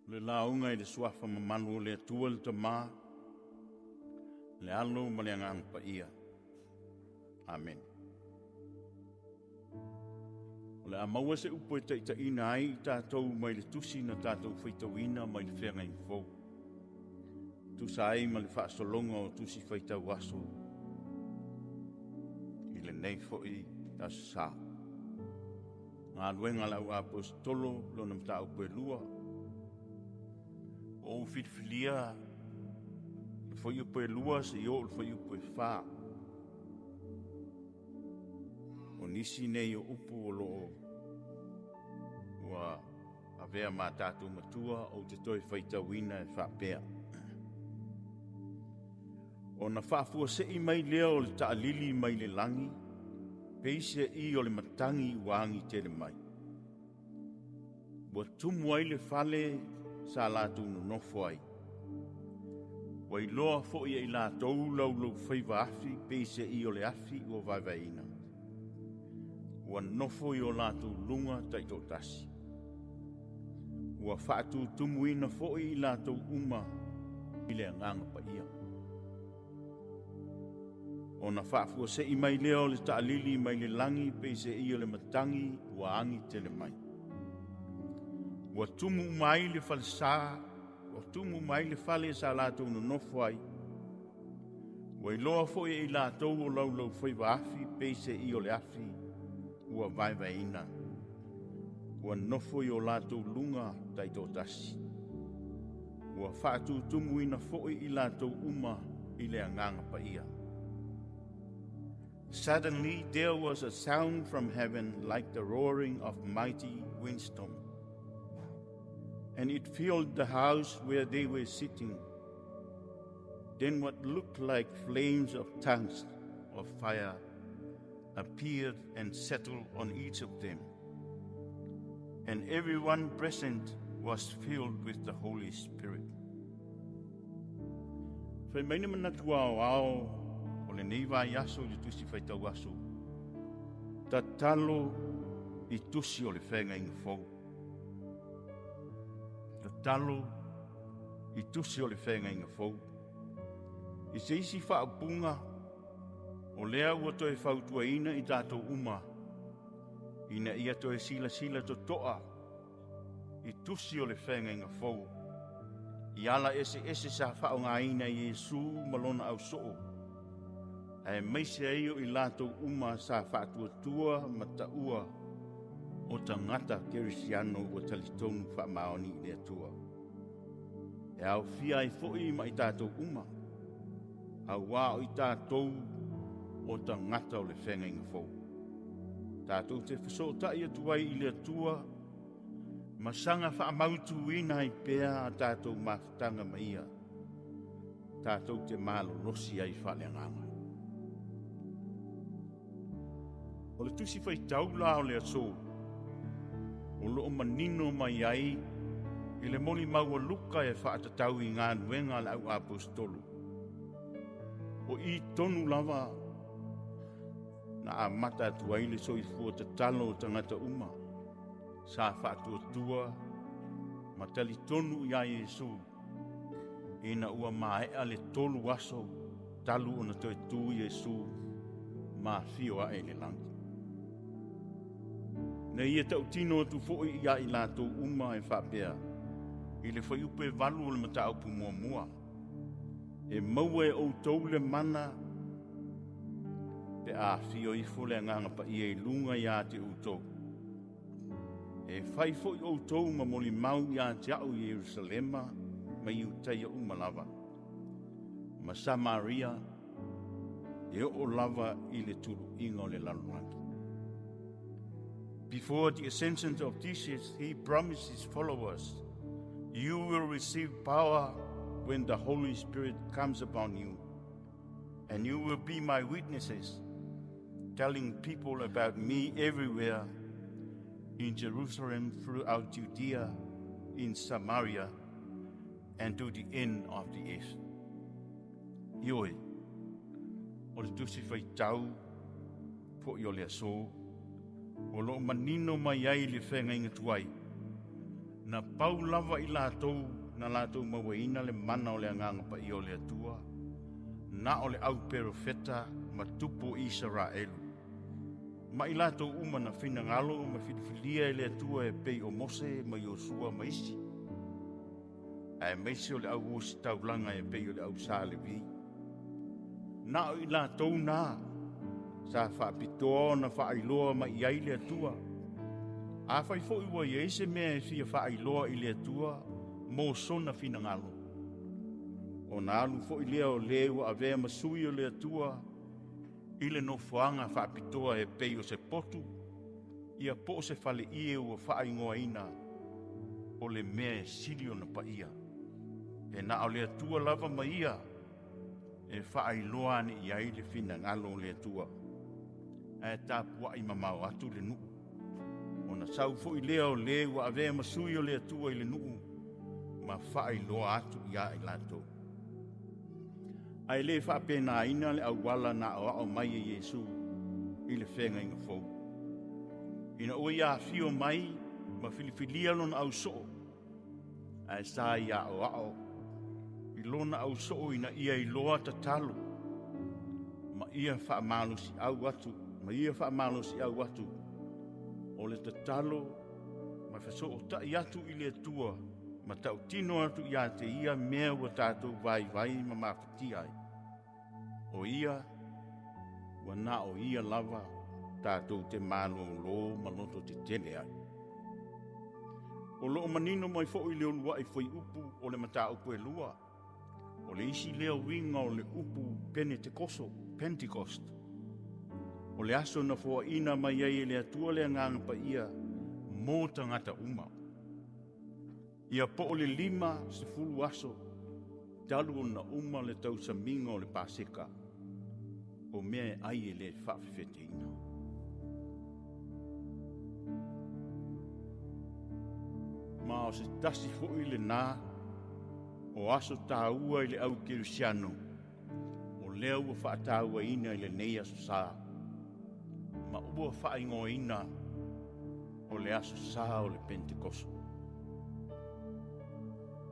Le lauga i le suafa mamalu o le Atua le Tama, le Alo ma le Agaga Paia. Amene. O le a maua se upu e taitaiina ai i tatou mai le tusi na tatou faitauina mai le Feagaiga Fou. Tusa ai ma le faasologa o tusi faitau aso i lenei foi aso Sa. Galuega a le au Aposetolo, lona mataupu e 2. Ua ou filifilia le fuaiupu e 2 seia oo i le fuaiupu e 4. O nisi nei o upu o lo o ua avea ma tatou matua ou te toe faitauina e faapea. Ona faafuasei mai lea o le taalili mai le lagi, peiseai o le matagi ua agi tele mai. Ua tumu ai le fale sa latou nonofo ai. Ua iloa foi e i latou laulaufaiva afi peiseai o le afi ua vaevaeina. Ua nofo i o latou luga taitoatasi. Ua faatutumuina foi i latou uma i le Agaga Paia. Ona faafuasei mai lea o le taalili mai le lagi peiseai o le matagi ua agi tele mai. Ua tumu uma ai le falesa, ua tumu uma ai le fale sa latou nonofo ai. Ua iloa foi e i latou o laulaufaiva afi peiseai o le afi ua vaevaeina. Ua nofo i o latou luga taitoatasi. Ua faatutumuina foi i latou uma i le Agaga Paia. Suddenly there was a sound from heaven like the roaring of mighty windstorm, and it filled the house where they were sitting. Then what looked like flames of tongues of fire appeared and settled on each of them. And everyone present was filled with the Holy Spirit. Fai mai ni manatu aoao o lenei vaiaso i le tusi faitau aso. Tatalo i tusi o le Feagaiga Fou. Tatalo i tusi o le Feagaiga Fou. I se isi faaupuga, o lea ua toe fautuaina i tatou uma ina ia toe silasila totoa i tusi o le Feagaiga Fou. I ala eseese sa faaaogaina e Iesu ma lona ausoo, aemaise ai o i latou uma sa faatuatua ma taua o tagata kerisiano ua talitonu faamaoni i le Atua. E aofia ai foi ma i tatou uma, auā o i tatou o tagata o le Feagaiga Fou. Tatou te fesootai atu ai i le Atua ma saga faamautuina ai pea a tatou mafutaga ma ia. Tatou te malolosi ai faaleagaga. O le tusi faitau la o le aso, o lo o manino mai ai i le molimau a Luka e faatatau i galuega a le au Aposetolo. O i tonu lava na amata atu ai le soifua tatalo o tagata uma sa faatuatua ma talitonu iā Iesu ina ua maea le 3 aso talu ona toe tu Iesu ma afio ae i le lagi. Na ia tautino atu foi ia i latou uma e faapea, i le fuaiupu e 8 o le mataupu muamua, e maua e outou le mana pe a afio ifo le Agaga Paia i luga ia te outou. E fai foi outou ma molimau ia te au i Ierusalema ma Iutaia uma lava, ma Samaria, e oo lava i le tuluiga o le lalolagi. Before the ascension of Jesus, he promised his followers, "You will receive power when the Holy Spirit comes upon you, and you will be my witnesses, telling people about me everywhere in Jerusalem, throughout Judea, in Samaria, and to the end of the earth." Ioe, o le tusi faitau foi o le aso, o lo o manino mai ai le feagaiga tuai. Na pau lava i latou na latou mauaina le mana o le Agaga Paia o le Atua, na o le au perofeta ma tupu o Isaraelu, ma i latou uma na finagalo ma filifilia e le Atua e pei o Mose ma Iosua ma isi, aemaise o le au ositaulaga e pei o le au Sa Levi. Na o i latou na sa faapitoa ona faailoa mai i ai le Atua. Afai foi ua i ai se mea e fia faailoa i le Atua mo sona finagalo, ona alu foi lea o le ua avea ma sui o le Atua i le nofoaga faapitoa e pei o se potu, ia po o se faleie ua faaigoaina o le mea e sili ona paia. E na o le Atua lava ma ia e faailoa ane i ai le finagalo o le Atua. Ae tapuai mamao atu le nuu, ona sau foi lea o le ua avea ma sui o le Atua i le nuu ma faailoa atu ia i latou. Ae le faapenaina le auala na aoao mai e Iesu i le feagaiga fou. Ina ua ia afio mai ma filifilia lona ausoo, ae sa ia aoao i lona ausoo ina ia iloa tatalo ma ia faamalosiau atu, ma ia faamalosiau atu o le tatalo ma fesootai atu i le Atua ma tautino atu ia te ia mea ua tatou vaivai ma mafatia ai. O ia, ua na o ia lava tatou te malolo ma loto tetele ai. O loo manino mai foi le uluai fuaiupu o le mataupu e 2, o le isi lea uiga o le upu Penetekoso, Pentecost. O le aso na foaina mai ai e le Atua le Agaga Paia mo tagata uma. Ia po o le 50 aso talu ona uma le tausamiga o le Paseka, o mea e ai e le faafefeteina. Ma o se tasi foi lena o aso taua i le au kerisiano, o lea ua faatauaina i lenei aso sa, ma ua faaigoaina o le aso sa o le Pentekoso.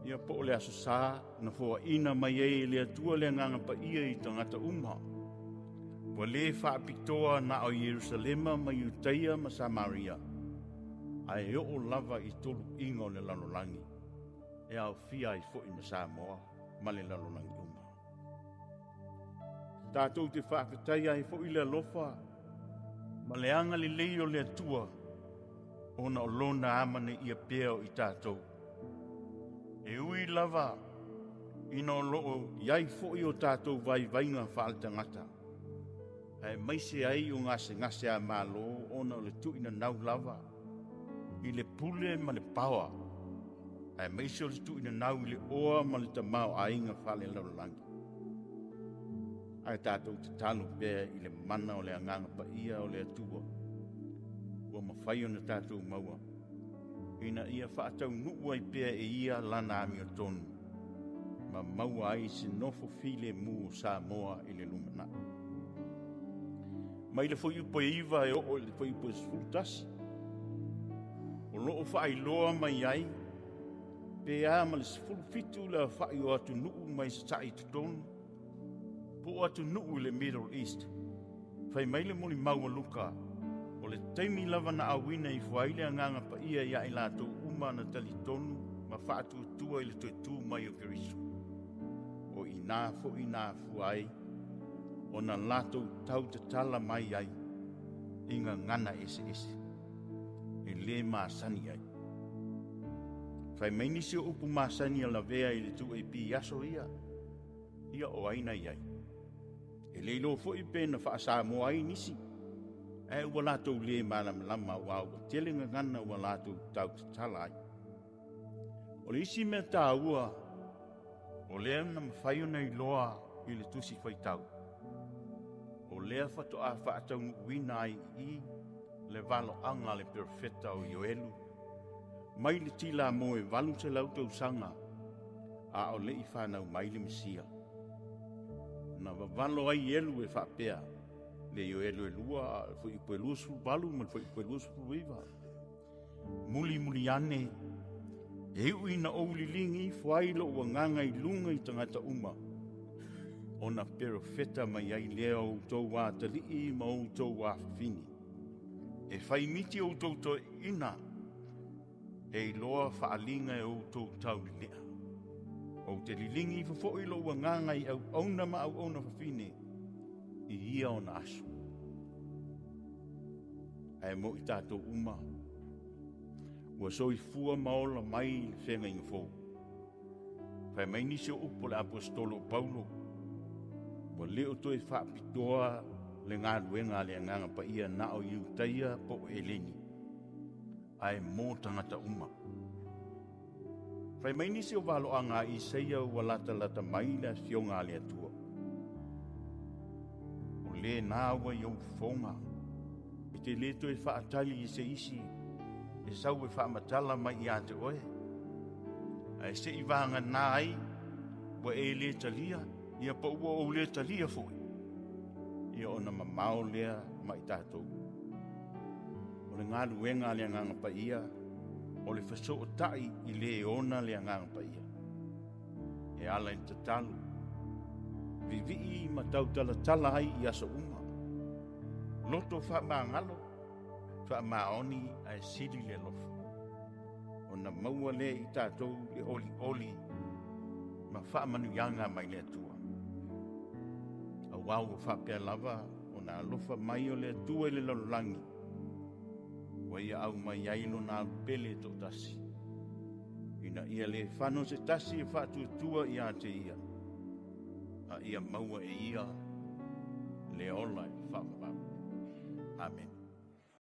Ia po o le aso sa na foaina mai ai e le Atua le Agaga Paia i tagata uma. Ua le faapitoa na o Ierusalema ma Iutaia ma Samaria, ae oo lava i toluiga o le lalolagi, e aofia ai foi ma Samoa ma le lalolagi uma. Tatou te faafetai ai foi le alofa ma le agalelei o le Atua, ona o lona amanaia pea o i tatou. E ui lava ina o loo i ai foi o tatou vaivaiga faaletagata, ae maise ai o gasegase a Malo ona o le tuuinanau lava i le pule ma le paoa, ae maise o le tuuinanau i le oa ma le tamaoaiga faalelalolagi. Ae tatou tatalo pea i le mana o le Agaga Paia o le Atua, ua mafai ona tatou maua, ina ia faataunuu ai pea e ia lana amiotonu, ma maua ai se nofo filemu o Samoa i le lumanai. Mai le fuaiupu e 9 e oo i le fuaiupu e 11, o loo faailoa mai ai pe a ma le 17 le aofai o atunuu mai sasae i totonu, po o atunuu i le Middle East. Fai mai le molimau a Luka, o le taimi lava na auina ifo ai le Agaga Paia ia i latou uma na talitonu ma faatuatua i le toe tu mai o Keriso. O ina foi na afua ai ona latou tautatala mai ai i gagana eseese e le masani ai. Fai mai nisi o upu masani a lavea i le 2AP i aso ia, ia o ai na i ai. E le iloa foi pe na faasamoa ai nisi, ae ua latou le malamalama ua tele gagana ua latou tautatala ai. O le isi mea taua, o lea na mafai ona iloa i le tusi faitau, o lea faatoa faataunuuina ai i le valoaga a le perofeta o Ioelu, mai le tila mo e 800 tausaga, a o lei whanau mai le Mesia. Na vavalo ai Elu e faapea, le Ioelu e 2, a foi upu e 28 ma le foi upu e 29. Muli muli ane, E iu ina ou liligi ifo ai lou agaga i luga i tagata uma, ona perofeta mai ai lea o outou atalii ma outou afafine. E faimiti outou toeaiina, e iloa faaaliga e outou taulelea. Ou te liligi ifo foi lou agaga i auauna ma auauna fafine i ia ona aso. Ae mo i tatou uma, ua soifua ma ola mai le feagaiga fou. Fai mai nisi o upu o le aposetolo o Paulo, ua le o toe faapitoa le galuega a le agaga paia na o Iutaia po o Eleni, ae mo tagata uma. Fai mai nisi o valoaga a Isaia ua latalata mai le afioga a le Atua. O lena ua i ou fofoga, e te le toe faatali i se isi e sau e faamatala mai ia te oe, ae se i vagana ai ua e le talia, ia po ua ou le talia foi, ia ona mamao lea ma i tatou. O le galuega a le agaga paia, o le fesootai i le ona le agaga paia. E ala i le tatalo, vivii ma tautalatala ai i aso uma. Loto faamagalo, faamaoni ae sili le alofa. Ona maua lea i tatou le olioli ma faamanuiaga mai le Atua. Auā ua faapea lava ona alofa mai o le Atua i le lalolagi, ua ia aumai ai lona alu pele e toatasi, ina ia le fano se tasi e faatuatua ia te ia, a ia maua e ia le ola e faavavau. Amen.